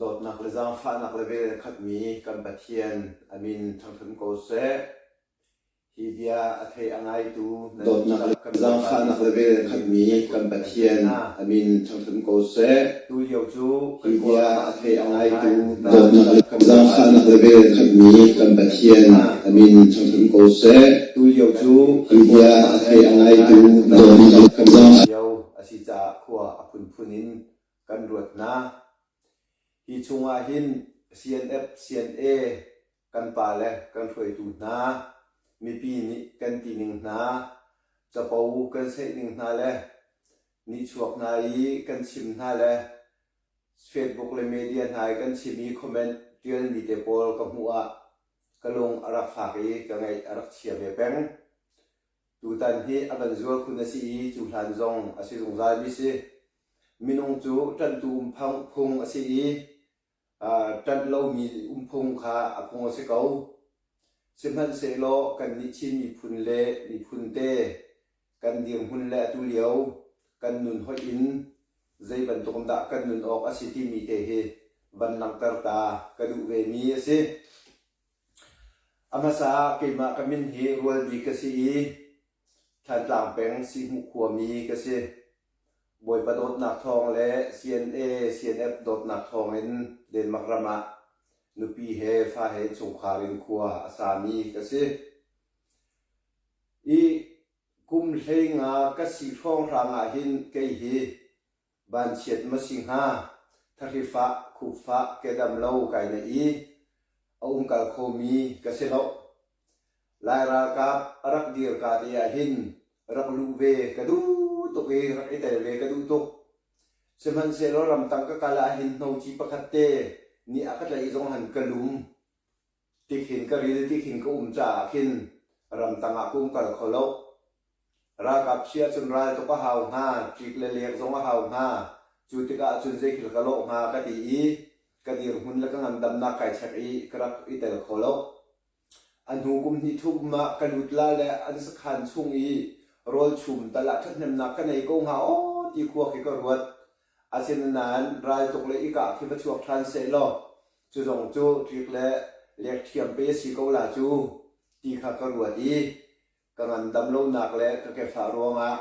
Dawtnak le zaangfahnak le vel in a khatmi kan Pathian a min thangṭhat ko seh. Hi bia a thei a ngaitu nan Dawtnak dihlak kan le zaangfahnak le vel in a khatmi kan Pathian a min thangṭhat ko seh. Tulio cu Hi kan bia Kawlram a ah thei a ngaitu nan dawtnak le kan zaangfahnak le vel in a khatmi kan Pathian a min thangṭhat ko seh. Tulio cu Hi kan bia Kawlram a ah thei a ngaitu le dawtnak le zaangfahnak lio a si caah khua a phunphun in kan ruat hna. Hi chungah hin CNF, CNA kan pale kan hruaitu hna, mipi nih kan tining hna, capo kan seihning hna le nihchuak hna i kan chim hna le Facebook le media hna i kan chim i comment ṭialmi te pawl ka hmuh ah ka lung a rak fak i ka ngaih a rak chia ve peng. Tutan hi a van zual khun a si i cu hlan zong a si zungzalmi si. Minung cu ṭanhtu um phung a si i ṭanh lomi um phung kha a phung a si ko. Sihmanhsehlaw kannih Chin miphun le miphun te kan dirhmun le atu lio kan nun hoih in zei bantuk in dah kan nun awk a si timi te hi van langhter ta ka duh vemi a si. A hmasa ah keimah ka min hi Rual Bik ka si i Thantlang peng Sihhmuh khuami ka si. Bawipa dawtnak thawng le CNA, CNF dawtnak thawngin Denmark ram ah nupi he fa he innchungkhar in khua a sami ka si. I kum 15 ka si hrawnghrang ah hin kei hi Vanchiat ma si hnga, thahri-fah, khupfah, kedam lo kai neih i a umkal khomi ka si lo. Lai ralkap a rak dirka te ahhin rak luh ve ka duh tuk i rak i tel ve ka duh tuk. Sihmanhsehlaw ramtang ka kal ahhin hnoci pakhat te nih a ka tlaih zong han ka lum. Tikhin ka ril tikhin ka um caah khin ramtang ah ka umkal kho lo. Ralkap si ahcun ral tuk a hau hnga, ṭik le lek zong a hau hnga. Cu tikah cun zeikhil ka lawh hnga ka ti i ka dirhmun le ka ngandamnak kai chek i ka rak i tel kho lo. A hnu kum hnih thum ah ka lut la le an sakhan chung i rawl chum tal ah ṭhathnemnak ka nei ko hnga aw ti khua khi ka ruat. Asinain raltuk le i kah khi va chuak ṭhan sehlaw cu zong cu tlik le lek ṭhiam pe a si ko la cu ti kha ka ruat i ka ngandam lonak le ka kefah ruangah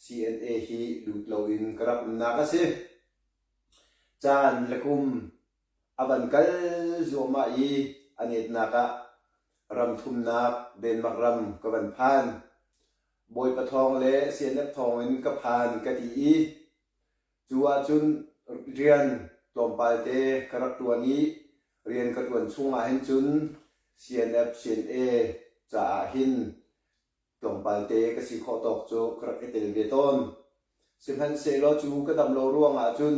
CNA hi lut loin ka rak umnak a si. Caan le kum a van kal zuahmah i a netnak ah ram thumnak Denmark ram ka van phan. Bawipa thawng le CNF thawng in ka phan ka ti i Cu ahcun rian tlawmpal te ka rak ṭuan i rian ka ṭuan chung ahhin cun CNF, CNA caah hin tlawmpal te ka si khawh tawk cu ka rak i tel ve tawn. Sihmanhsehlaw cu ka dam lo ruangah cun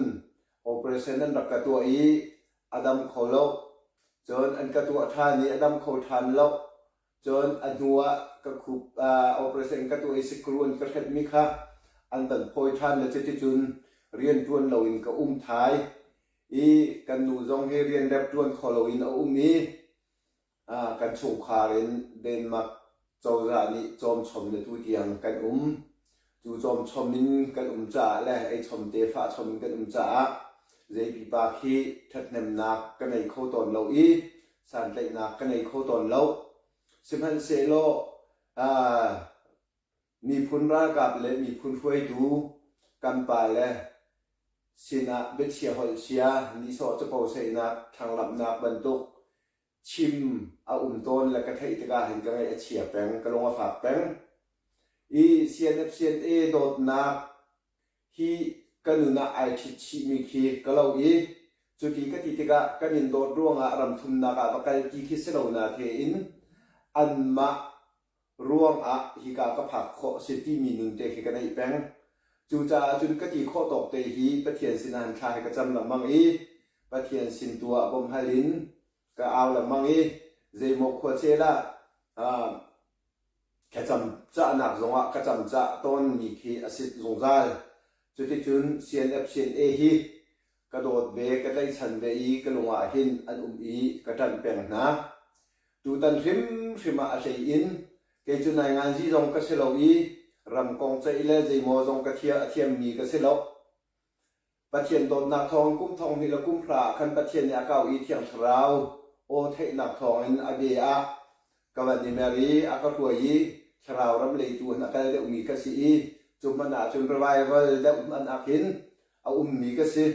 operation an rak ka tuah i a dam kho lo. Cun an ka tuah ṭhan i a dam kho ṭhan lo. Cun a hnu ah ka khup operation ka tuah i sikru an ka hretmi kha an van phawi ṭhan le cuticun rianṭuan loin ka um thai i kan nu zong hi rian rep ṭuan kho loin a um i kan chungkhar in Denmark cozah nih cawmchom le tu tiang kan um. Cu cawmchom in kan um caah le eichom te fahchom in kan um caah zei pipa khi ṭhathnemnak ka nei kho tawn lo i santlaihnak ka nei kho tawn lo. Sihmanhsehlaw miphun ralkap le miphun hruaitu kan pale sinah biachia holh chia, nihsawh capo saihnak, thlanglamhnak bantuk chim a um tawn le ka theih tikah hin ka ngaih a chia peng, ka lung a fak peng. I CNF CNA dawtnak hi ka nun ah ai ṭhit chihmi khi ka lo i cuti ka ti tikah kan in dawt ruangah ramthumnak ah va kal ti khi si lo na thein anmah ruangah hika ka phak khawh a si timi nun te khi ka neih peng. Cucaah cun ka ti khawh tawk te hi Pathian sinah hin thla hi ka cam lengmang i Pathian sin tu ah bawmhhal in ka au lengmang i zeimaw khua cel ah thlacam cahnak zongah ka cam cah tawnmi khi a si zungzal. Cuticun CNF CNA hi ka dawt ve, ka tlaihchan ve i ka lung ah hin an um i ka ṭanh peng hna. Tutan hrimhrim ah a hlei in kei cu nainganzi zong ka si lo i ram kong ceih le zeimaw zong ka a thiammi ka si lo. Pathian dawtnak thawngin kum 2000 le kum hra ah khan Pathian nih a kau i Thiang Thlarau aw theihnak thawngin a bia ah ka van i mer i a ka hruai i thlarau ram leitu in a kal deuhmi ka si i cu hmanh ah cun revival deuh hmanh ah khin a ummi ka si.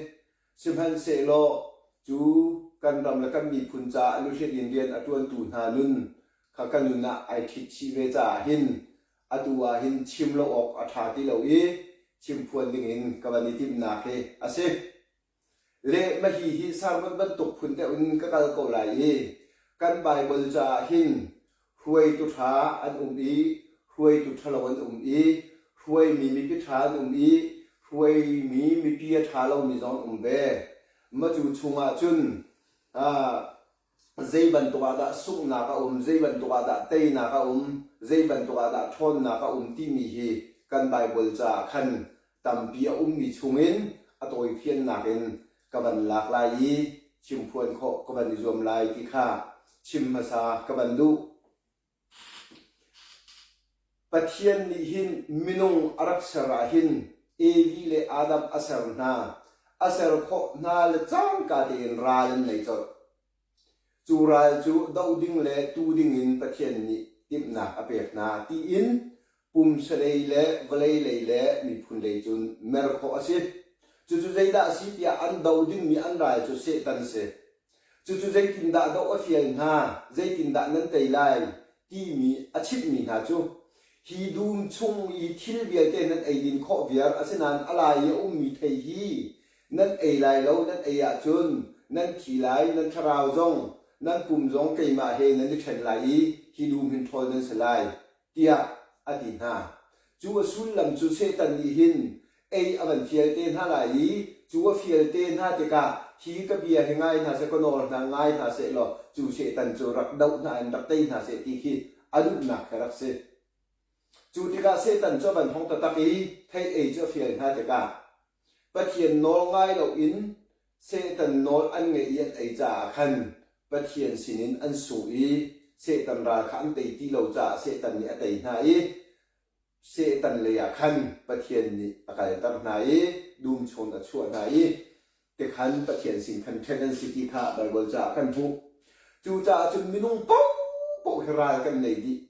Sihmanhsehlaw cu kan ram le kan miphun caah luhlet in rian a ṭuantu hna nun kha ka nun ah ai ṭhit chih ve caah hin atu ah hin chim lo awk a ṭha ti lo i chimphuan dingin ka van i timhnak hi a si. Le mahhi hi sermon bantuk phun deuh in ka kal ko lai i kan Baibal caah hin hruaitu ṭha an um i hruaitu ṭhalo an um i hruaimi mipi ṭha an um i hruaimi mipi a ṭha lomi zong an um ve. Mah cu chungah cun zei bantuk ah dah sunghnak a um, zei bantuk ah dah teinak a um, zei bantuk ah dah ṭhawnnak a um timi hi kan Baibal caah khan tampi a ummi chungin a tawifiannak in ka van lak lai i chimphuan khawh ka van i zuam lai ti kha chim hmasa ka van duh. Pathian nih hin minung a rak ser ah hin Evi le Adam a ser hna. A ser khawh hna le cangka tein ral an nei colh. Cu ral cu doh ding le tu dingin Pathian nih timhnak a pek hna tiin pumsalei le vawlei lei le miphun lei cun mer khawh a si. Cucu zeidah a si tiah an doh dingmi an ral cu Satan a si. Cucu zeitindah doh a fial hna, zeitindah nan tei lai timi a chimhmi hna cu hi dum chung i thil vialte nan eidin khawh viar asinain a lai i a ummi thei hi nan ei lai lo, nan ei ahcun nan thi lai, nan thlarau zong nan pum zong keimah he nan i ṭhen lai i hi dum hin ṭhawl nan si lai tiah a ti hna. Cu a sullam cu Satan nih hin ei a van fial te hna lai i cu a fial te hna tikah hi ka bia hi ngai hna seh, ka nawl hna ngai hna seh law cu Satan cu rak doh hna in rak tei hna seh ti khi a duhnak kha rak si. Cu tikah Satan cu a van hong taktak i thei ei cu a fial hna tikah Pathian nawl ngai loin Satan nawl an ngeih i an ei caah khan Pathian sinin an sung i Satan ral kha an tei ti lo caah Satan nih a tei hna i Satan lei ah khan Pathian nih a kalter hna i dum chawn a chuah hna i tikhan Pathian sin khan ṭhen an si ti kha Baibal caah kan hmuh. Cucaah cun minung paohpaoh hi ral kan nei dih.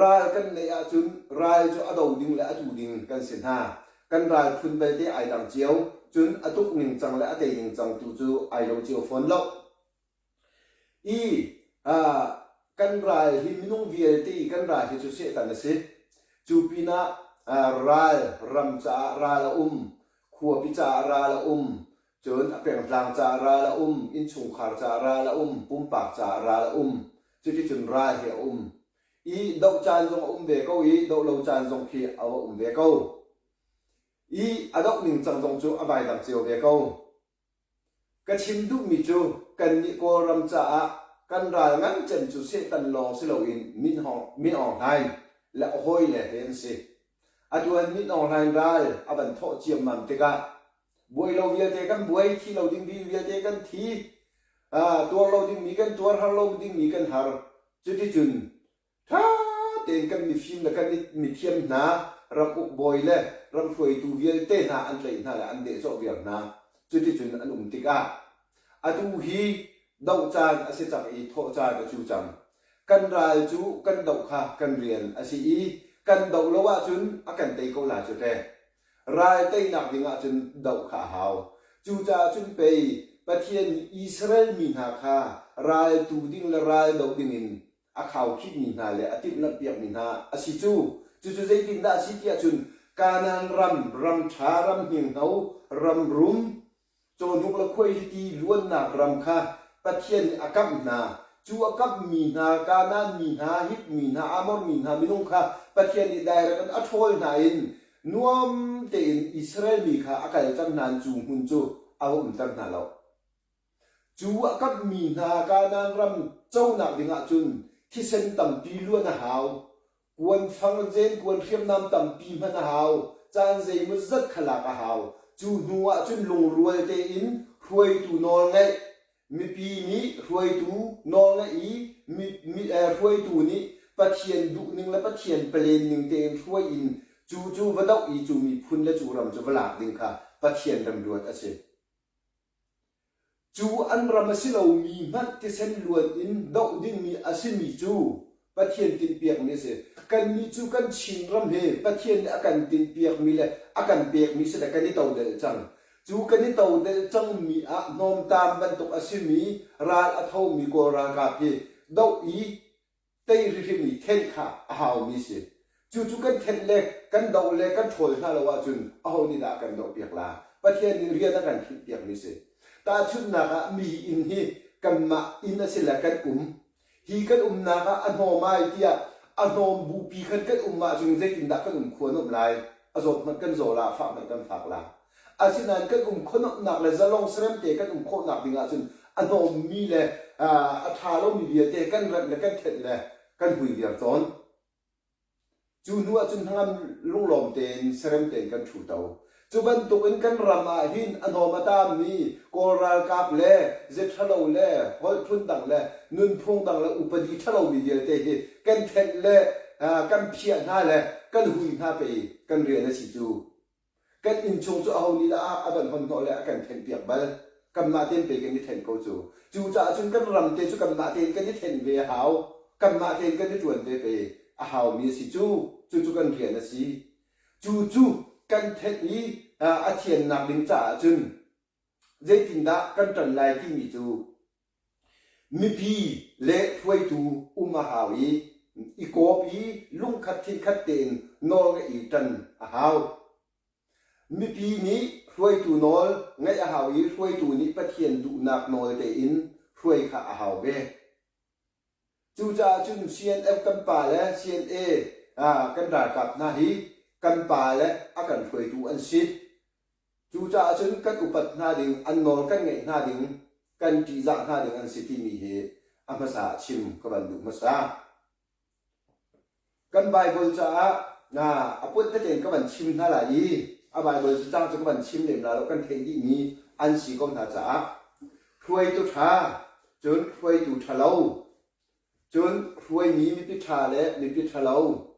Ral kan neih ahcun ral cu a do ding le a tu ding kan si hna. Kan ral phun belte ai dang cio, cun a tuk ningcang le a tei ningcang tu cu ai lo cio fawn lo. I kan ral hi minung vialte i kan ral hi cu Satan a si. Cu pinah ral ram caah ral a um, khuapi caah ral a um, cun a pengtlang caah ral a um, innchungkhar caah ral a um, pumpak caah ral a um. Cuticun ral hi a um. I doh caan zong a um ve ko i doh lo caan zong khi a va um ve ko. I a doh ningcang zong cu a vai dang cio ve ko. Ka chim duhmi cu kannih Kawlram caah kan ral ngan cem cu Satan lawng si loin Min Aung Hlaing le a hawile he an si. Atu an Min Aung Hlaing ral a van thawh ciammam tikah buai lo vialte kan buai, thi lo ding vialte kan thi, tuar lo dingmi kan tuar, har lo dingmi kan har. Cuticun Ṭha tein kan mifim le kan mithiam hna, ramuk bawi le ram hruaitu vialte hna an tlaih hna le an dehcawh viar hna. Cuticun an um tikah atu hi doh caan a si cang i thawh caan a cu cang. Kan ral cu kan doh kha kan rian a si i kan doh lo ahcun a kan tei ko la cu teh. Ral teinak ding ahcun doh kha a hau. Cucaah cun pei Pathian nih Israel mi hna kha ral tu ding le ral doh dingin a khaukhihmi hna le a timhlamhpiakmi hna a si cu. Cucu zeitindah a si tiah cun Kanaan ram, ram ṭha, ram hninghno, ram rum, cawhnuk le khuaihliti luannak ram kha Pathian nih a kamh hna. Cu a kamhmi hna Kanaan mi hna, Hit mi hna, Amor mi hna minung kha Pathian nih dairek in a ṭhawl hna in nuam tein Israel mi kha a kalter hna in cu hmun cu a va umter hna lo. Cu a kamhmi hna Kanaan ram conak dingah cun thisen tampi luan a hau. Kuanfang zen kuan hriamnam tampi hman a hau. Caan zeimawzat kha lak a hau. Cu hnu ah cun lungrual tein hruaitu nawl ngeih, mipi nih hruaitu nawl ngeih i mi, mi, eh, hruaitu nih Pathian duhning le Pathian palen ning tein hruai in cu cu va doh i cu miphun le cu ram cu va lak ding kha Pathian remruat a si. Cu an ram a si lomi hmanh thisen luan in doh dingmi a simi cu Pathian tinhpiakmi a si. Kannih cu kan Chin ram hi Pathian nih a kan tinhpiakmi le a kan pekmi si le kan i todelh cang. Cu kan i todelh cangmi ah hnawmtaam bantuk a simi ral a thomi Kawl ralkap hi doh i tei hrihrim i thenh kha a haumi si. Cucu kan thenh le kan doh le kan ṭhawl hna lo ahcun aho nih dah a kan dohpiak la? Pathian nih rian a kan khinhpiakmi si. Tahchunhnak ah mi inn hi kanmah inn a si le kan um. Hi kan umnak ah a hnawm ai tiah a hnawm bupi khan kan um ahcun zeitindah kan um khua nuamh lai? A zawt hmanh kan zaw la, fah hmanh kan fak la. Asinain kan um khuanuamhnak le zalong serem te kan um khawhnak ding ahcun a hnawmmi le a ṭha lomi vialte kan remh le kan thenh le kan hui viar tawn. Cu hnu ahcun hnangam lunglawm tein serem tein kan ṭhu to. Cu bantukin kan ram ah hin a hnawm a taammi Kawl ralkap le ze ṭhalo le holh phun dang le nunphung dang le upadi ṭhalomi vialte hi kan thenh le kan phiah hna le kan hui hna pei kan rian a si cu. Kan innchung cu aho nih dah a van hon hnawh le a kan thenhpiak bal? Kanmah tein pei kan i then ko cu. Cucaah cun kan ram te cu kanmah tein kan i then ve a hau. Kanmah tein kan i ṭuan ve pei a haumi a si cu. Cucu kan rian a si. Cucu kan thenh i a thiannak ding caah cun zeitindah kan ṭan lai timi cu Mipi le hruaitu um a hau i i kawp i lungkhat thinkhat tein nawl ngeih i ṭan a hau. Mipi nih hruaitu nawl ngeih a hau i hruaitu nih Pathian duhnak nawl tein hruai kha a hau ve. Cucaah cun CNF kan pa le CNA kan ralkap hna hi kan pa le a kan hruaitu an si. Cucaah cun kan upat hna ding, an nawl kan ngaih hna ding, kan ṭihzah hna ding an si timi hi a hmasa ah chim ka van duh hmasa. Kan Baibal caah a puat tete in ka van chim hna lai i a Baibal cacang cu ka van chim lem la lo kan theih dihmi an si ko hna caah hruaitu ṭha cun hruaitu ṭhalo cun hruaimi mipi ṭha le mipi ṭhalo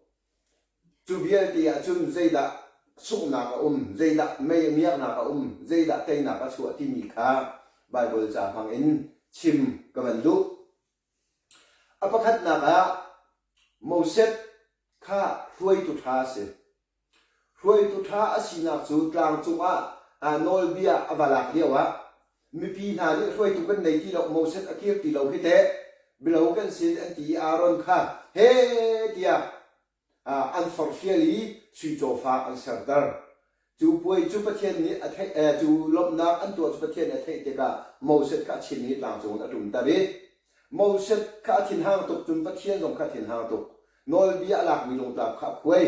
Cu vialte ah cun zeidah sunghnak a um, zeidah mei miaknak a um, zeidah teinak a chuah timi kha Baibal ca hmang in chim ka van duh. A pakhatnak ah Moses kha hruaitu ṭha a si. Hruaitu ṭha a sinak cu tlang cungah nawlbia a va lak lioah mipi hna nih hruaitu kan nei ti lo, Moses a kir ti lo hi teh bilo kan sin an ti i Aaron kha he tiah an forhfial i sui cawfa an serter. Cu puai cu Pathian nih a theih cu lawmhnak an tuah cu Pathian nih a theih tikah Moses kha a chim i tlangcung in a ṭumter i Moses kha a thinhang tuk cun Pathian zong kha a thinhang tuk. Nawlbia a lakmi lungtlap kha a khuai.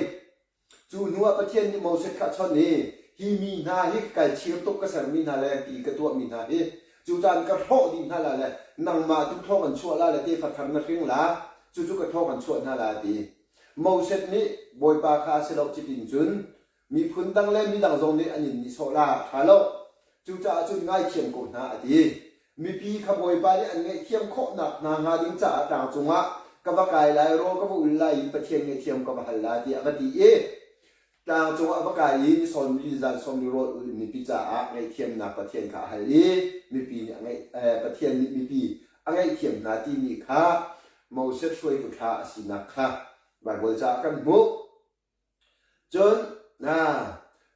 Cu hnuah Pathian nih Moses kha a chawnh i, Hi mi hna hi ka kalchir tuk ka sermi hna le ti ka tuahmi hna hi, cucaah ka hrawh dih hna lai le nangmah tu thaw kan chuah la le tefa thar na hring la, cucu ka thaw kan chuah hna la, a ti. Moses nih Bawipa kha a si lo cutin cun miphun dang le midang zong nih an in nihsawh la, a ṭha lo. Cucaah cun ngaithiam ko hna, a ti. Mipi kha Bawipa nih an ngaihthiam khawhnak hna hnga ding caah tlang cungah ka va kai lai, rawl ka va ul lai i Pathian ngaihthiam ka va hal lai tiah a va ti i tlang cungah a va kai i ni sawmli zan sawmli rawl ul in mipi caah ngaihthiamnak Pathian kha a hal i mipi nih a ngaih Pathian nih mipi a ngaihthiam hna timi kha Moses hruaitu ṭha a sinak kha Baibal caah kan hmuh. Cun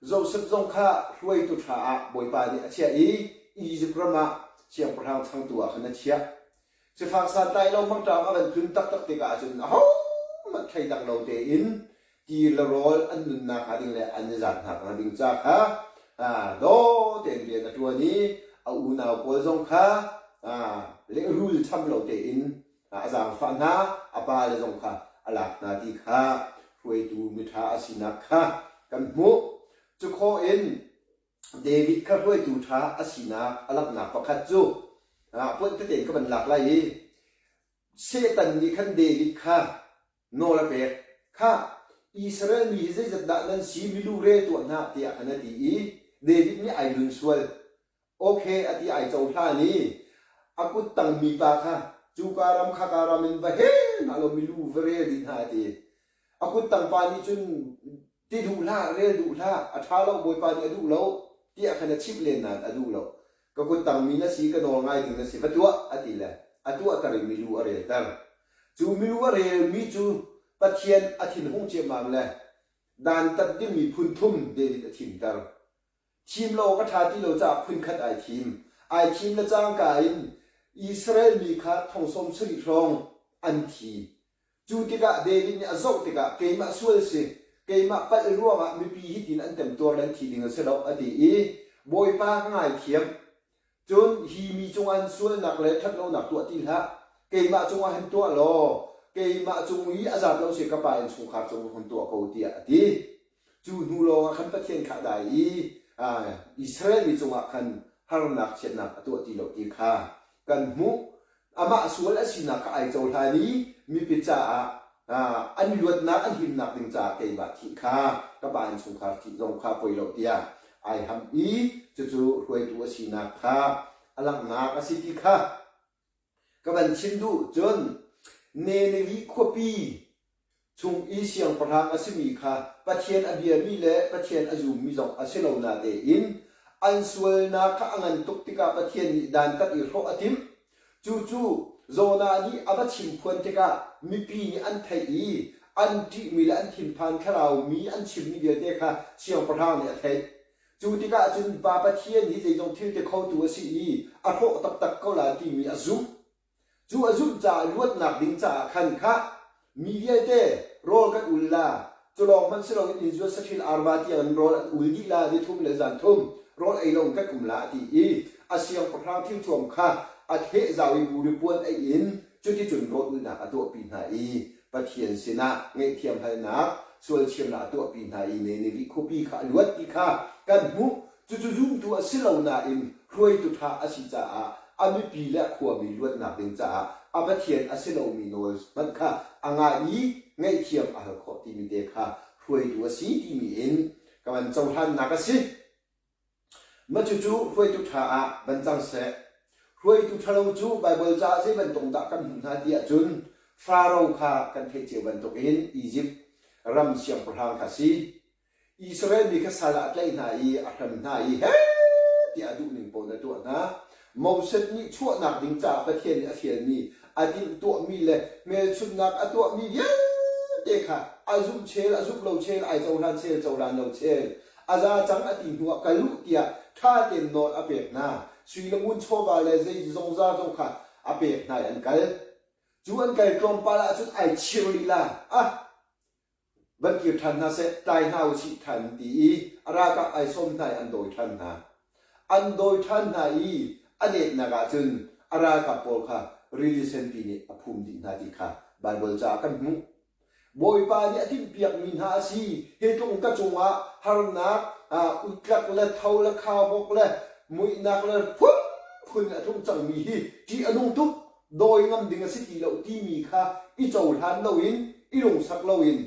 Josef zong kha hruaitu ṭha ah Bawipa nih a chiah i Izipt ram ah siangpahrang changtu ah khan a chiah. Sifak santlai lo mangṭam a van tlun taktak tikah cun ahohmanh thleidang lo tein ti le rawl an nunnak hnga ding le an i zaat hnga ding ca kha daw tein rian a ṭuan i a unau pawl zong kha lehrul cham lo tein a zaangfah hna, a pale zong kha a lak hna ti kha hruaitu miṭha a sinak kha kan hmuh. Cukhawh in David kha hruaitu ṭha a sinak a langhnak pakhat cu puanh tete in ka van lak lai i Satan nih khan David kha nawl a pek. Khah, Israel mi hi zeizat dah nan si milu rel tuah hna tiah khan a ti i David nih ai lun sual. Okay a ti ai cohlan i a kuttang mipa kha cuka ram khaka ram in va he hna law milu va rel dih hna a ti. A kuttang pa nih cun ti duh hlah, rel duh hlah, a ṭha lo, Bawipa nih a duh lo. tiah khan a chimh len nain a duh lo. Ka kuttang mi na si, ka nawl ngai ding na si, va tuah, a ti le a tuahter i milu a relter. Cu milu a relmi cu Pathian a thinhung ciammam le dantat dingmi phun thum David a thimter. Thim lo awk a ṭha ti lo caah phunkhat ai thim. Ai thim le cangka in Israel mi kha thong sawm sarih hrawng an thi. Cu tikah David nih a zoh tikah keimah sual si, keimah palh ruangah mipi hitin an temtuar le an thi ding a si lo a ti i Bawipa ka ngaithiam. Cun hi mi cungah hin sualnak le ṭhatlonak tuah ti hlah. Keimah cungah hin tuah law keimah cung i a zat lo si ka pa innchungkhar cung hun tuah ko tiah a ti. Cu hnu lawngah khan Pathian kha a dai i Israel mi cungah khan harnak chiatnak a tuah ti lo ti kha kan hmuh. Amah sual a sinak kha ai cohlan i mipi caah an luatnak an himnak ding caah keimah thih kha ka pa innchungkhar thih zong kha poi lo tiah ai ham i cucu hruaitu a sinak kha a langhnak a si ti kha Ka van chim duh cun Nineveh khuapi chung i siangpahrang a simi kha Pathian a biami le Pathian a zummi zong a si lo natein an sualnak kha a ngan tuk tikah Pathian nih dantat i hrawh a timh. Cucu Jonah nih a va chimphuan tikah mipi nih an theih i an ṭihmi le an thinphan thlarau mi an chimmi vialte kha siangpahrang nih a theih. Cu tikah cun Pa Pathian hi zeizong thil ti khotu a si i a hrawh taktak ko lai timi a zumh. Cu a zumh caah luatnak ding caah khan khah mi vialte rawl kan ul la, cu lawng hmanh si loin innzuat saṭhil arva tiang in rawl an ul dih la, ni thum le zan thum rawl ei loin kan um la a ti i a siangpahrang thilthuam kha a thleh zau i buri puan aih in cuticun rawl ulnak a tuahpi hna i Pathian sinah ngaihthiam halnak, sualchirnak a tuahpi hna i Nineveh khuapi kha a luat ti kha kan hmuh. Cucu zumtu a si lo nain hruaitu ṭha a si caah a mipi le a khuami luatnak ding caah a Pathian a si lomi nawl hmanh kha a ngah i ngaihthiam a hal khawh timi te kha hruaitu a si timi in ka van cohlannak a si. Mah cucu hruaitu ṭha ah van cang seh. Hruaitu ṭhalo cu Baibal caah zei bantuk dah kan hmuh hna ti ahcun Faro kha kan theih cio bantukin Izipt ram siangpahrang kha a si. Israel mi kha sal ah a tlaih hna i a hrem hna i heh tiah a duhning paoh in a tuah hna. Moses nih chuahnak ding caah Pathian nih a fialmi, a timhtuahmi le hmelchunhnak a tuahmi vialte kha a zumh chel, a zumh lo chel, ai cohlan chel, cohlan lo chel, A za cang a ti hnuah kal u tiah ṭha tein nawl a pek hna. Sui le ngun chawva le zeizongza zong kha a pek hna i an kal. Cu an kal tlawmpal ahcun ai chir lila. Ah! Van kir ṭhan hna seh, tlai hna u sih ṭhan ti i a ralkap ai sawm hna i an dawi ṭhan hna. An dawi ṭhan hna i a netnak ahcun a ralkap pawl kha rili senpi nih a phum dih hna ti kha Baibal caah kan hmuh. Bawipa nih a timhpiakmi hna a si. Hi tlung ka cungah harnak, utlak le tho le khaubawk le muihnak le phunphun a tlung cangmi hi ṭih a nung tuk, dawi ngam ding a si ti lo timi kha i cohlan loin, i lungsak loin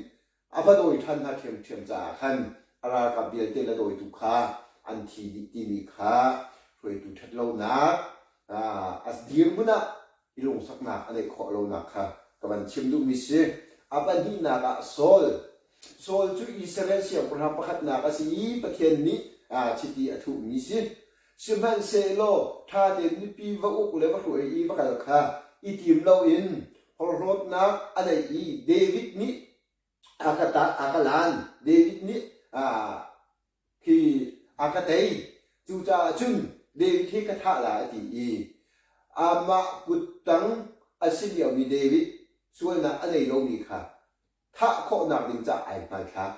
a va dawi ṭhan hna ṭhiamṭhiam caah khan a ralkap vialte le dawitu kha an thi dih timi kha hruaitu ṭhatlonak a dirhmun ah i lungsaknak a neih khawh lonak kha ka van chim duhmi si. A pahnihnak ah Saul. Saul cu Israel siangpahrang pakhatnak a si i Pathian nih chiti a thuhmi si. Sihmanhsehlaw ṭha tein mipi va uk le va hruai i va kal kha i tim loin horhlawtnak a neih i David nih a ka ta a ka lan. David nih khi a ka tei. Cucaah cun David hi ka thah lai a ti i amah kuttang a si liomi David sualnak a nei lomi kha thah khawhnak ding caah ai hmaithlak.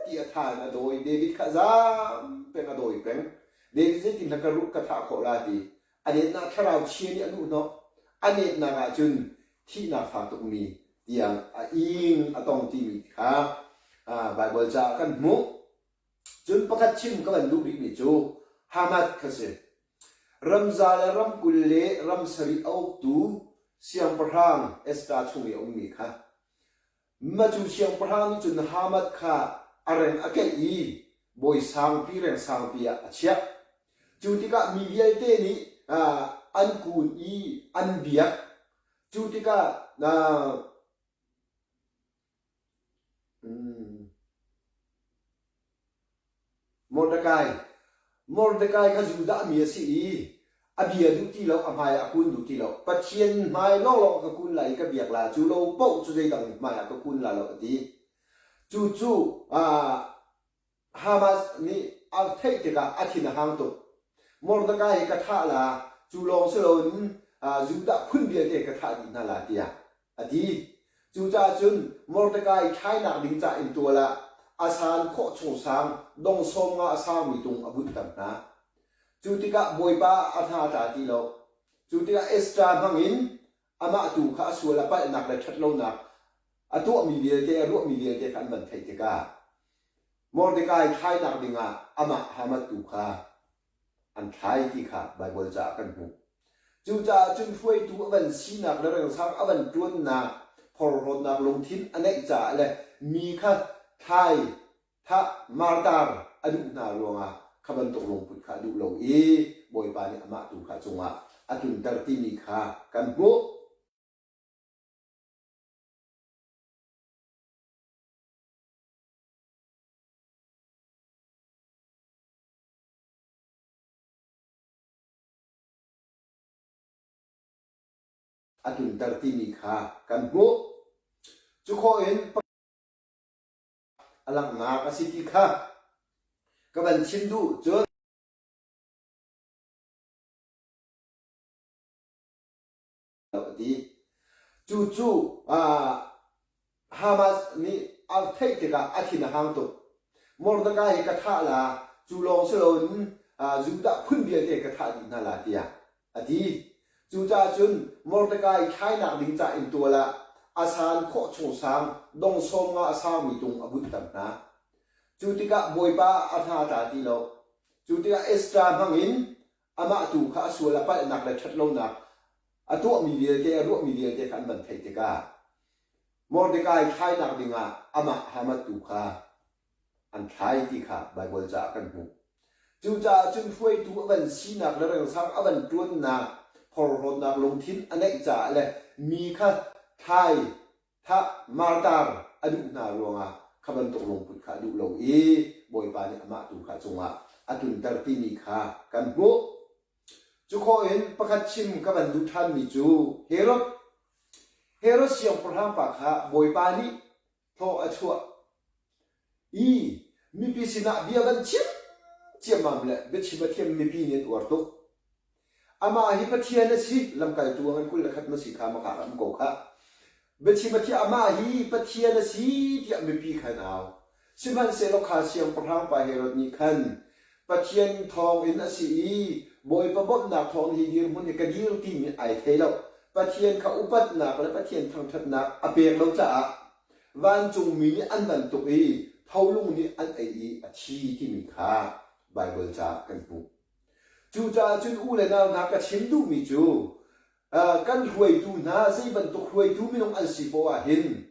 Ti a tha in a dawi. David kha zaam peng a dawi peng. David zeitin ka ruh ka thah khawh la ti. A netnak thlarau chia nih a luhhnawh. A netnak ah cun thihnak fak tukmi tiang a ing a tong timi kha Baibal caah kan hmuh. Cun pakhat chim ka van duh rihmi cu Hamad kha si. Ramza le ramkul le ram sarih a uktu siangpahrang Esther chung i a ummi kha. Mah cu siangpahrang nih cun Hamad kha a reng a keih i bawi sangpi reng sangpi ah a chiah. Cu tikah mi vialte nih an kun i an biak. Cu tikah Mordekai Mordekai kha Judah mi a si i a bia duh ti lo, a hmai ah a kun duh ti lo. Pathian hmai lawnglawng ah ka kun lai i ka biak la, cu lo paoh cu zeidang hmai ah ka kun la lo a ti. Cucu Hamas nih a theih tikah a thin a hang tuk. Mordekai hi ka thah la, cu lawng si loin Judah phun vialte ka thah dih hna la tiah a ti. Cucaah cun Mordekai thlainak ding ca inntual ah a san khawh chung sang dong sawm nga a sangmi tung a bunhter hna. Cu tikah Bawipa a hna a tla ti lo. Cu tikah Esther hmangin amah tu kha a sual a palhnak le ṭhatlonak a tuahmi vialte, a ruahmi vialte kha an van theih tikah Mordekai thlainak dingah amah Haman tu kha an thlai ti kha Baibal caah kan hmuh. Cucaah cun hruaitu a van sinak le rengsang a van ṭuannak, phorhlawtnak lungthin a neih caah le mi kha thlai, thah, martar a duh hna ruangah kha bantuk lungput kha a duh lo i Bawipa nih amah tu kha cungah a tlunter timi kha kan hmuh. A tlunter timi kha kan hmuh. Cu khawh in a langhnak a si ti kha ka van chim duh. Cun a ti. Cucu Hamas nih a theih tikah a thin a hang tuk. Mordekai hi ka thah la, cu lawng si loin Judah phun vialte ka thah dih hna la tiah a ti. Cucaah cun Mordekai thlainak ding ca inntual ah a san khawh chung sang dong sawm nga a saumi tung a bunhter hna. Cu tikah Bawipa a hna a tla ti lo. Cu tikah Esther hmangin amah tu kha a sual a palhnak le ṭhatlonak a tuahmi vialte, a ruahmi vialte kha an van theih tikah Mordekai thlainak dingah amah Haman tu kha an thlai ti kha Baibal caah kan hmuh. Cucaah cun hruaitu a van sinak le rengsang a van ṭuannak, phorhlawtnak lungthin a neih caah le mi kha thlai thah martar a duh hna ruangah kha bantuk lungput kha a duh lo i Bawipa nih amah tu kha cungah a tlunter timi kha kan hmuh. Cu khawh in pakhat chim ka van duh ṭhanmi cu Herod Herod siangpahrang pa kha Bawipa nih thaw a chuah i mipi sinah bia van chim ciammam le biachim a thiam mipi nih an uar tuk. Amah hi Pathian a si, lamkaltu a ngan 21 na si kha maka ah um ko khah. Biachim a thiah amah hi Pathian a si tiah mipi kha an au. Sihmanhsehlaw kha siangpahrang pa Herod nih khan Pathian thawng in a si i Bawipa bawmhnak thawng hi dirhmun hi ka dir timi ai thei lo. Pathian kha upatnak le Pathian thangṭhatnak a pek lo caah vancungmi nih an bantuk i tholung nih an ei i a thi timi kha Baibal caah kan hmuh. Cucaah cun u le nau hna ka chim duhmi cu kan hruaitu hna zei bantuk hruaitu minung an si poah ah hin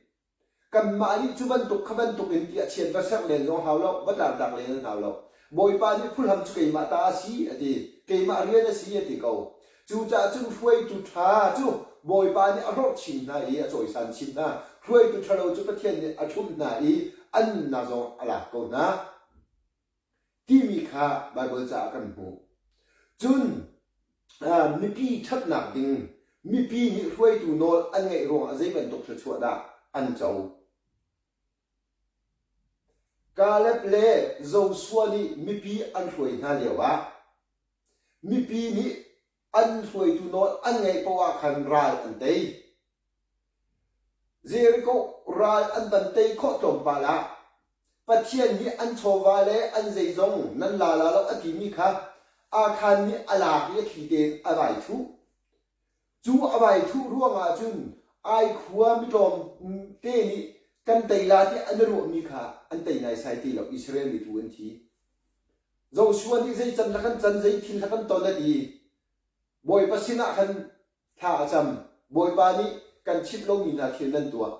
kanmah nih cu bantuk kha bantuk in tiah chiat va serh len zong hau lo, va tlangtlak len an hau lo. Bawipa nih phuhlam cu keimah ta a si a ti, keimah rian a si a ti ko. Cucaah cun hruaitu ṭha cu Bawipa nih a hlorh chin hna i a cawisan chin hna. Hruaitu ṭhalo cu Pathian nih a ṭhumh hna i an nunnak zong a lak ko hna. Timi kha Baibal caah kan hmuh. Cun mipi ṭhatnak ding mipi nih hruaitu nawl an ngeih ruangah zei bantuk thluachuah dah an co? Kaleb le Joshua nih mipi an hruai hna lioah mipi nih an hruaitu nawl an ngeih paoh ah khan ral an tei. Jericho ral an van tei khawh tlawmpal ah Pathian nih an chawva le an zeizong nan la la lo a timi kha Akhan nih a lak i a thli tein a vai thuh. Cu a vai thuh ruangah cun Ai khua mitlawm te nih kan tei la tiah an i ruahmi kha an tei naisai ti lo. Israel mi tu an thi. Joshua nih zei can hlah kan can, zei thil hlah kan ton a ti. Bawipa sinah khan thla a cam. Bawipa nih kan chimh lomi hna thil nan tuah.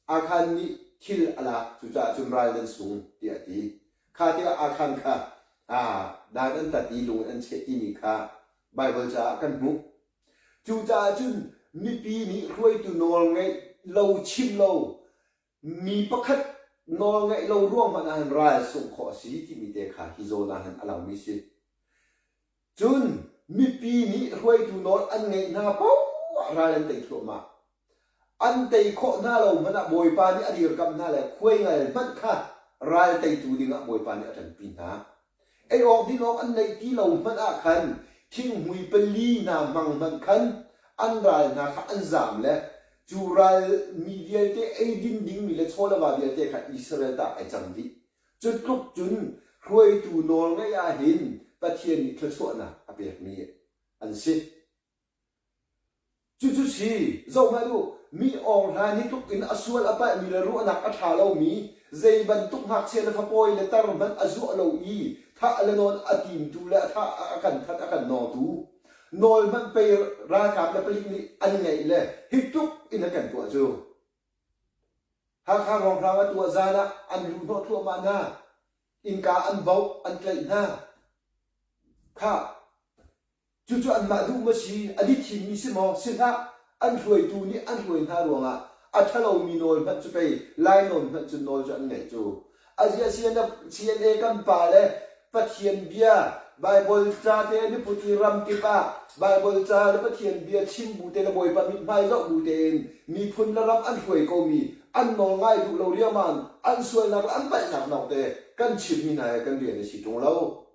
Akhan nih thil a lak, cucaah cun ral nan sung, tiah a ti. Kha tikah Akhan kha dan an tat i lung in an cheh timi kha Baibal caah kan hmuh. Cucaah cun mipi nih hruaitu nawl ngeih lo chim lo mi pakhat. Nawl ngeih lo ruang hmanh ah hin ral sungh khawh a si timi te kha hi zawn ah hin a langmi si. Cun mipi nih hruaitu nawl an ngeih hna paoh ah ral an tei thluahmah. An tei khawh hna lo hmanh ah Bawipa nih a dirkamh hna le khuaingal hmanh kha ral teitu dingah Bawipa nih a ṭanpi hna. Ei awk din awk an neih ti lo hmanh ah khan thinghmui pali hna hmang hmanh khan an ral hna kha an zaam le cu ral mi vialte eidin dingmi le chaw le va vialte kha Israel ta ai cang dih. Cu tluk cun hruaitu nawl ngeih ah hin Pathian nih thluachuahnak a pekmi an si. Cucu si, zohhmanh u, mi awng hlan hi tluk in a sual a palhmi le ruahnak a ṭha lomi, zei bantuk ngakchia le fapawi le tar hmanh a zuah lo i thah le nawn a timtu le a thah a kan that a kan nawtu, nawl hmanh pei ralkap le palik nih an ngeih le hi tluk in a kan tuah cu. Hakha hrawnghrang a tuah zan ah an luhhnawh thluahmah hna. Innka an baoh, an tlaih hna. Khah, Cucu anmah duh maw si, an i thimmi si maw? Si hlah! An hruaitu nih an hruai hna ruangah a ṭhalomi nawl hmanh cu pei lainawn hmanh cu nawl cu an ngeih cu. Aziah CNA kan pa le Pathian bia Baibal ca te an i put i ram kip ah Baibal ca le Pathian bia chim bu te le Bawipa mithmai zoh bu tein miphun le ram an hruai komi an nawl ngai duh lo riangmang an sualnak le an palhnak lawngte kan chimmi hna he kan rian a si ṭung lo.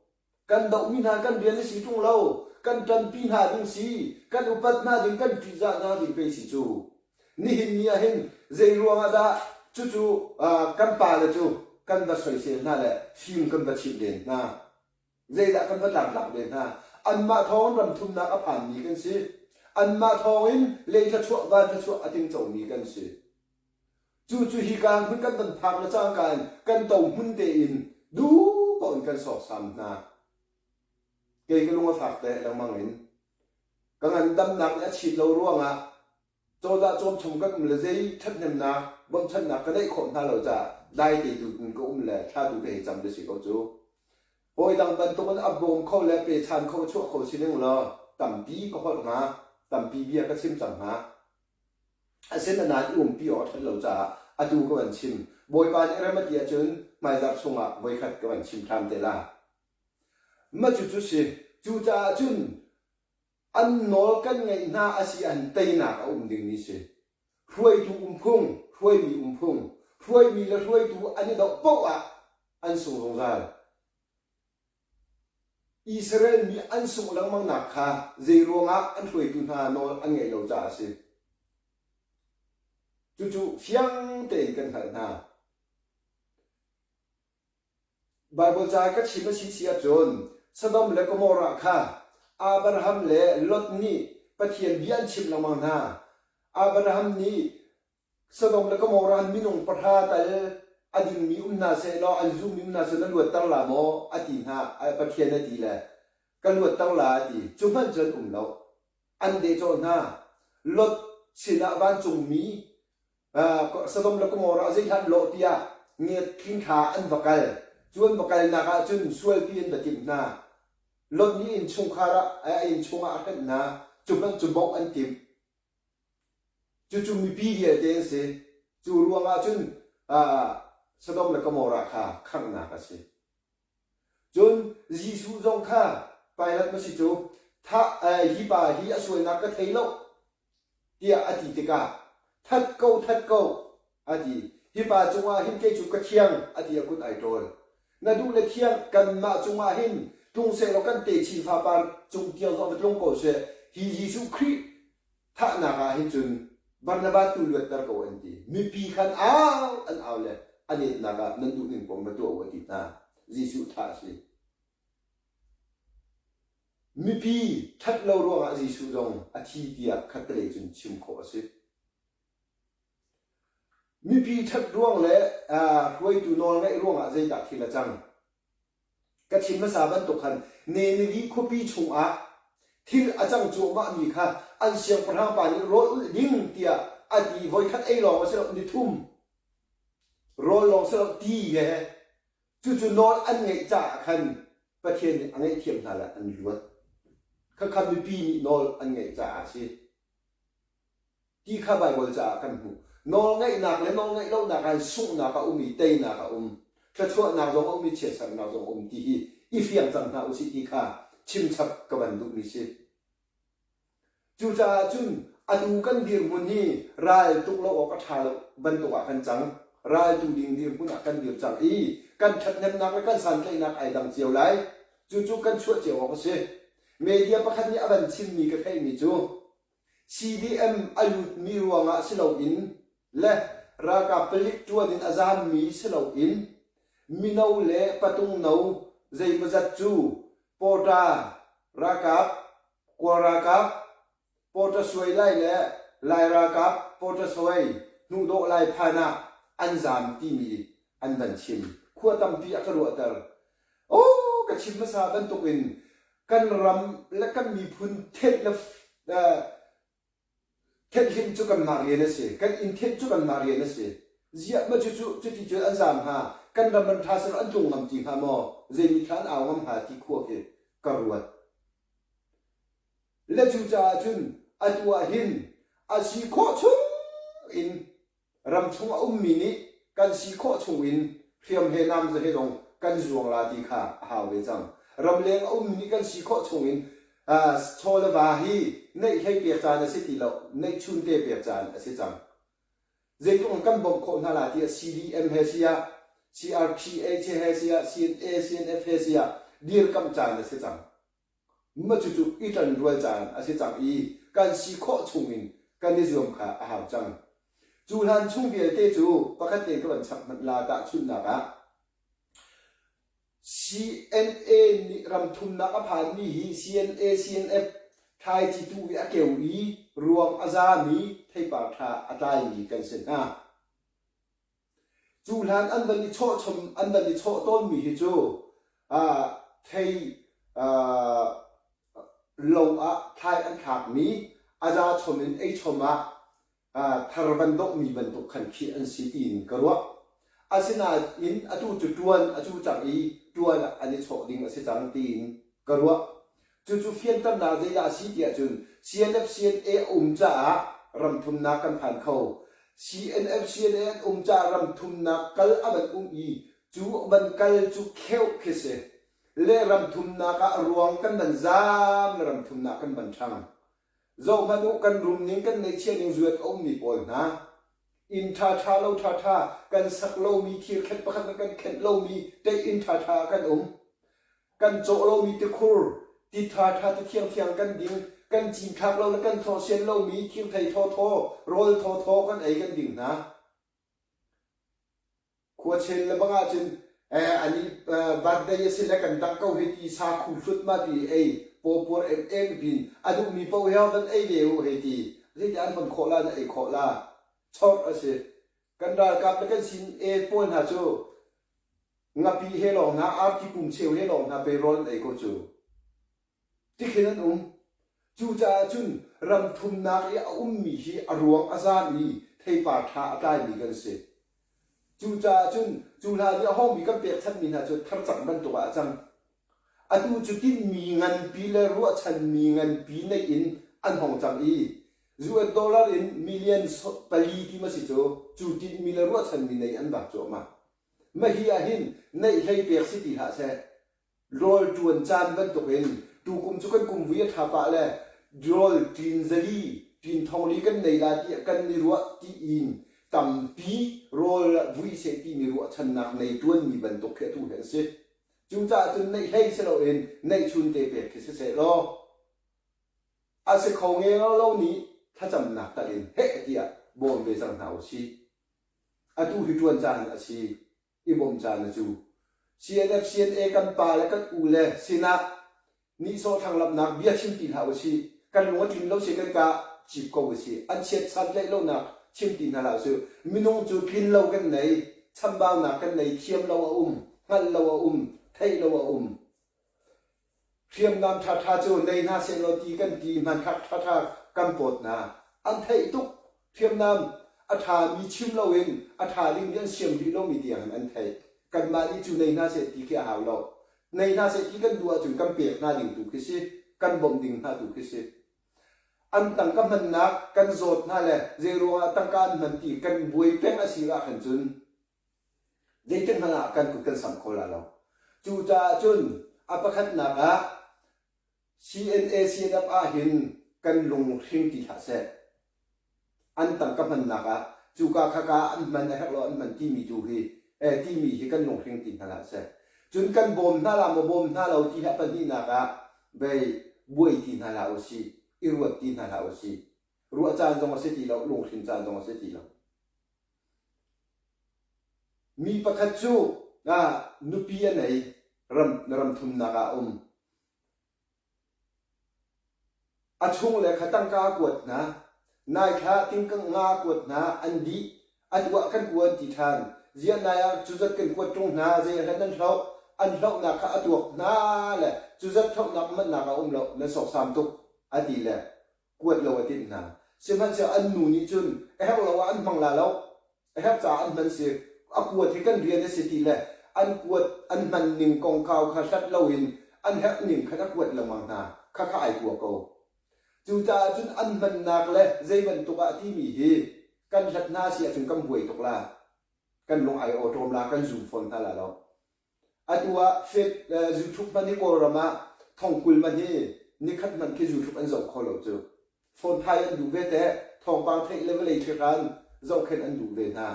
Kan dohmi hna kan rian a si ṭung lo. Kan ṭanpi hna ding si, kan upat hna ding, kan ṭihzah hna ding pei si cu. Nihin ni ah hin zei ruangah dah cucu kan pale cu kan va soisel hna le fim kan va chimh len hna? Zeidah kan va tlangtlak ve hna? Anmah thawngin ram thumnak a phanmi kan si. Anmah thawngin lei thluachuah, van thluachuah a tingcomi kan si. Cucu hika hmun kan van phak le cangka in kan to hmun tein duh paoh in kan sawksam hna. Kei ka lung a fak te lengmang in ka ngandamnak nih a chit lo ruangah cozah cawmchom kan um le zei ṭhathnemnak bawmchannak ka neih khawh hna lo caah dai te tu in ka um le thla tu ka hei cam te si ko cu. Hawi dang bantukin a bawm kho le pechan kho chuah kho si ning law tampi ka holh hnga, tampi bia ka chim cang hnga. Asinain i umpi awk a ṭhat lo caah atu ka van chim. Bawipa nih rem a ti ahcun hmaizarh chungah voikhat ka van chim hram te la. Mah cucu si. Cucaah cun an nawl kan ngeih hna a si ahhin teinak a um dingmi si. Hruaitu um phung, hruaimi um phung. Hruaimi le hruaitu an i doh paoh ah an sung zungzal. Israel mi an sungh lengmangnak kha zeiruangah an hruaitu hna nawl an ngaih lo caah a si. Cucu fiang tein kan hngalh hna. Baibal ca ka chim a si si ahcun Sodom le Gomorrah kha Abraham le Lot nih Pathian bia an chimh lengmang hna. Abraham nih Sodom le Gomorrah an minung pahra tal a dingmi um hna sehlaw an zummi um hna seh na luatter la maw a ti hna Pathian a ti le ka luatter la a ti cu hmanh cu an um lo an dehcawh hna Lot sinah vancungmi Sodom le Gomorrah zeihlan lawh tiah ngiat thingthla an va kal cu an va kalnak ah cun sualpi an va timh hna Lot nih innchungkhar ah a innchung ah a hrenh hna cu hmanh cu bawmh an timh Cucu mipi vialte an si. Cu ruangah cun Sodom le Gomorrah kha khanghnak a si. Cun Jesuh zong kha Pilat na si cu thah hi pa hi a sualnak ka thei lo tiah a ti tikah that ko that ko a ti. Hi pa cungah hin kei cu ka thiang a ti a kut ai ṭawl. Na duh le thiang kanmah cungah hin tlung sehlaw kan techin fapar cung tiang zong va tlung ko seh. Hi Jesuh Khrih thahnak ah hin cun Barnabas tu luatter ko an ti. Mipi khan au an au le a netnak ah nan duh ning pom va tuah u a ti hna. Jesuh thah a si. Mipi ṭhat lo ruangah Jesuh zong a thi tiah khattelei cun chim khawh a si. Mipi ṭhat ruang le hruaitu nawlngaih ruangah zeidah thil a cang? Ka chim hmasa bantuk khan Nineveh khuapi chungah thil a cang cuahmahmi kha an siangpahrang pa nih rawl ulh ding tiah a ti. Voikhat ei lawng a si lo, nithum rawl lawng si lo, ti he. Cucu nawl an ngeih caah khan Pathian nih a ngaihthiam hna le an luat. Khakha mipi nih nawl an ngeih caah a si. Ti kha Baibal caah kan hmuh. Nawlngeihnak le nawlngeih lonak ah hin sunghnak a um i teinak a um. Thluachuahnak zong a um i chiatsernak zong a um ti hi i fiang cang hna usih ti kha chimchap ka van duhmi si. Cucaah cun atu kan dirhmun hi ral tuk lo awk a ṭha lo bantuk ah kan cang. Raltu ding dirhmun ah kan dir cang i kan ṭhathnemnak le kan santlaihnak ai dang cio lai. Cucu kan chuah cio awk a si. Media pakhat nih a van chimmi ka theihmi cu CDM a lutmi ruangah si loin le ralkap palik ṭuan in a zaammi si loin mino le patungno zeimawzat cu pawṭa ralkap Kawl ralkap pawṭasuai lai le Lai ralkap pawṭasuai hnuhdawh lai phan ah an zaam timi an van chim. Khua tampi a ka ruahter. Aw ka chim hmasa bantukin kan ram le kan miphun thenh le Thenhhlimh cu kanmah rian a si. Kan inn thenh cu kanmah rian a si. Ziah maw cucu cuti cun an zaam hnga? Kan ram an ṭha selaw an tlung ngam ti hnga maw? Zei mithla an au ngam hnga ti khua khi ka ruat. Le cucaah cun atu ah hin a si khawh chung in Ramchung a ummi nih kan si khawh chungin hriam he nam he zong kan zuang la ti kha a hau ve cang. Ramleng a ummi nih kan si khawh chungin chaw le va hi neih hlei pek caan a si ti lo, neih chun te pek caan a si cang. Zeitluk in kan bawmh khawh hna la tiah CDM he si ah, CRPH he si ah, CNA, CNF he si ah dirkamh caan a si cang. Mah cucu i ṭanrual caan a si cang i kan si khawh chungin kan i zuam kha a hau cang. Cu hlan chung vialte cu pakhat tein ka van chap hmanh la tahchunhnak ah CNA nih ramthumnak a phanmi hi CNA CNF thlaici tu i a keu i ruang a zami theipar ṭha a tlaimi kan si hna. Cu hlan an van i chawhchom an van i chawh tawnmi hi cu thei lo ah thlai an thlakmi a za chom in ei chom ah thar van dawhmi bantuk khan khi an si tiin ka ruah. Asinain atu cu ṭuan a cu cang i ṭuan ah an i chawh ding a si cang tiin ka ruah. Cucu fianternak zeidah a si tiah cun CNF-CNA a um caah ramthumnak kan phan kho. CNF-CNA an um caah ramthumnak kal a van um i cu van kal cu kheuh khi si. Le ramthumnak ah ruang kan van zaam le ramthumnak kan van ṭhang. Zohhmanh u kan rum ning kan neihchiah ning zuat a ummi pawl hna. Inn ṭhaṭha lo ṭhaṭha kan sak lomi thirkhenh pakhat hmanh kan khenh lomi ṭeih inn ṭhaṭha kan um. Kan cawh lomi tikhur, ti ṭhaṭha ti thiangthiang kan ding, kan cinthlak lo le kan thlawhsian lomi thirthei thawthaw, rawl thawthaw kan ei kan ding hna. Khuachen le bang ahcun eh, ani birthday a si le kan dangh ko hei ti sa khu hlut ma ti ei pawpuar em em pin a duhmi paoh hi van ei ve u hei ti zeiti an hon khawh la na ei khawh la chorh a si kan ralkap le kan sin e pawl hna cu Ngapi he lawng hna, arti pum cheu he lawng hna pei rawl an ei ko cu. Tikhin an um. Cucaah cun ram thumnak i a ummi hi a ruang a zam i theipar ṭha a tlaimi kan si. Cucaah cun cu hlan i a hawngmi kan pekchanhmi hna cu tharcang bantuk ah a cang. Atu cu tinhmi nganpi le ruahchanmi nganpi neih in an hong cang i US dollar in million pali ti ma si cu, cu tinhmi le ruahchanmi nei an vak cuahmah. Mahhi ah hin neih hlei pek si ti hlah seh. Rawl ṭuan caan bantukin tukum cu kan kumvui a ṭha pah le rawl ṭin zali, ṭin thongli kan nei la tiah kan i ruah tiin tampi rawl vui seh timi ruahchannak nei ṭuanmi bantuk khi atu hi an si. Cucaah cun neih hlei si loin neihchun te pek khi siseh law a si kho ngeng lo nih thlacamnak tal in heh tiah bawm ve cang hna u sih. Atu hi ṭuan caan a si i bawmh caan a cu. CNF CNA kan pa le kan u le sinah nihsawh thlanglamhnak bia chim ti hlah usih. Kan lung a tlin lo si kan ka cip ko usih. An chiat santlaih lonak chim ti hna hlah usih. Minung cu tlin lo kan nei, chambaunak kan nei, thiam lo a um, hngalh lo a um, theih lo a um. Hriamnam ṭhaṭha cu nei hna sehlaw ti kan ti hmanthlak ṭhaṭha kan pawt hna. An theih tuk. Hriamnam a ṭhami chim loin a ṭha dingmi an siam rih lomi tiang in an theih. Kanmah nih cu nei hna seh ti khi a hau lo. Nei hna seh ti kan duh ahcun kan pek hna ding tu khi si. Kan bawmh ding hna tu khi si. An tangka hmannak kan zawt hna le zei ruangah tangka an hman ti kan buai peng a si ahkhan cun zeitik hmanh ah kan kut kan samh kho la lo. Cucaah cun a pakhatnak ah CNA CNF ahhin kan lung hring ti hlah seh. An tangka hmannak ah cuka khaka an hman a herh lo an hman timi tu hi eh, timi hi kan lunghring ti hna hlah seh. Cun kan bawm hna la maw bawm hna lo ti hi a pahnihnak ah bei buai ti hna hlah usih, i ruat ti hna hlah usih. Ruah caan zong a si ti lo, lunghrin caan zong a si ti lo. Mi pakhat cu ah, nupi a nei, ram, ram thumnak ah a um. A chungle kha tangka a kuat hna. Nai thla tingkang nga a kuat hna, an dih. Atu ah kan kua an ti ṭhan. Ziah nai ah cuzat kan kuat ṭung hna, zei hlan nan hloh? An hlohnak kha a tuak hna le cuzat hlohnak manhnak a um lo, nan sawksam tuk, a ti le kuat lo a timh hna. Sihmanhsehlaw an nu nih cun a herh lo ah an hmang la lo. A herh caah an hman si. A kuat hi kan rian a si ti le an kuat an hman ning kongkau kha hlat loin an herh ning khan a kuat lengmang hna. Khakha ai kua ko. Cucaah cun an hmannak le zei bantuk ah timi hi kan hlat hna si ahcun kan buai tuk la. Kan lung ai awṭawm la, kan zum fawn hna la lo. Atu ah fit zuthruk hmanh hi Kawlram ah thongkul hmanh hi nikhat hmanh khi zuthruk an zoh kho lo cu. Phone thai an duh ve teh, thawngpang theih le vawlei thlikhan zohkhenh an duh ve hna.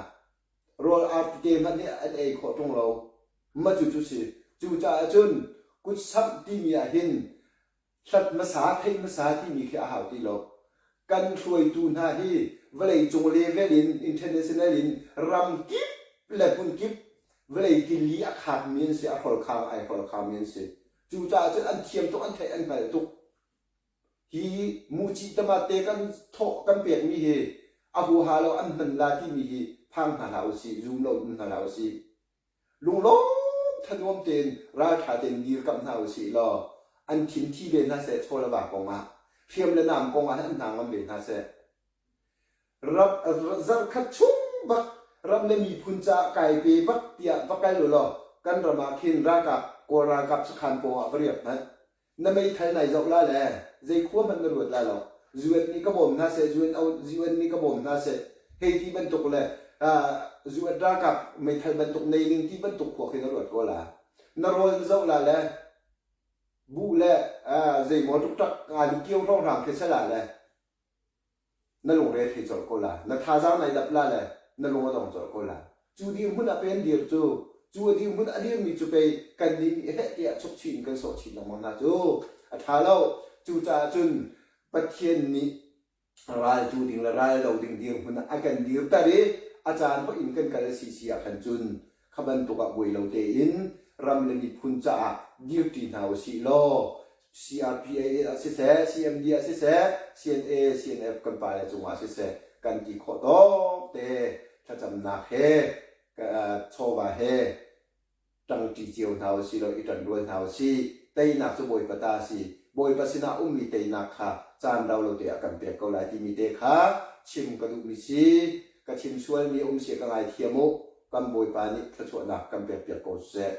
Rawl ar tete hmanh hi an ei khawh ṭung lo. Mah cucu si. Cucaah cun kutsamh timi ah hin hlat hmasa, theih hmasa timi khi a hau ti lo. Kan hruaitu hna hi vawleicung level in, international in ram kip le hmun kip vawlei killi a khaatmi an si, a hrolkhang ai hrolkhangmi an si. Cucaah cun an thiam tuk, an theih, an hngalh tuk. Hi muci tamate kan thawh kan pekmi hi a huaha lo an hman la timi hi phang hna hlah usih, zum lo um hna hlah usih. Lunglawm thanuam tein ralṭha tein dirkamh hna usih law an thin thi ve hna seh chaw le va kong ah hriam le nam kong ah an hna ngam ve hna seh. Ram zarhkhat chung bak ram le miphun caah kai pe bak tiah va kal u law kan ram ah khin ralkap Kawl ralkap sakhan pawng ah va riak hmanh. Na meithal nai zoh la le zei khua hmanh na ruat la lo. UN nih ka bawm hna seh, UN, UN nih ka bawm hna seh, hei ti bantuk le UN ralkap meithal bantuk nei ning ti bantuk khua khi na ruat ko la. Na rawl na zoh la le buh le zeimaw ṭukṭak nga kio hrawnghrang khi sala le na lungre thei colh ko la. Na thazaang nai dap la le na lung a dong colh ko la. Cu dirhmun ah pei an dir cu. Cu a dirhmun a dirmi cu pei kannih nih heh tiah chukchih in kan sawh chin lengmang hna cu. A ṭha lo. Cucaah cun Pathian nih raltu ding le ral do ding dirhmun ah a kan dirter i a caan hoih in kan kal a si si ah khan cun kha bantuk ah buai lo tein ram le miphun caah dirṭi hna usih law CRPA ah siseh, CMD ah siseh, CNA, CNF kan pale cungah siseh kan ti khawh tawk te thlacamnak he chawva he ṭangṭi cio hna usih law i ṭanrual hna usih. Teinak cu Bawipa ta a si. Bawipa sinah ummi teinak kha caan rau lo te ah kan pek ko lai timi te kha chim ka duhmi si. Ka chim sualmi um si ka ngaithiam u. Kan Bawipa nih thluachuahnak kan pekpiak ko seh.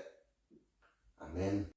Amen.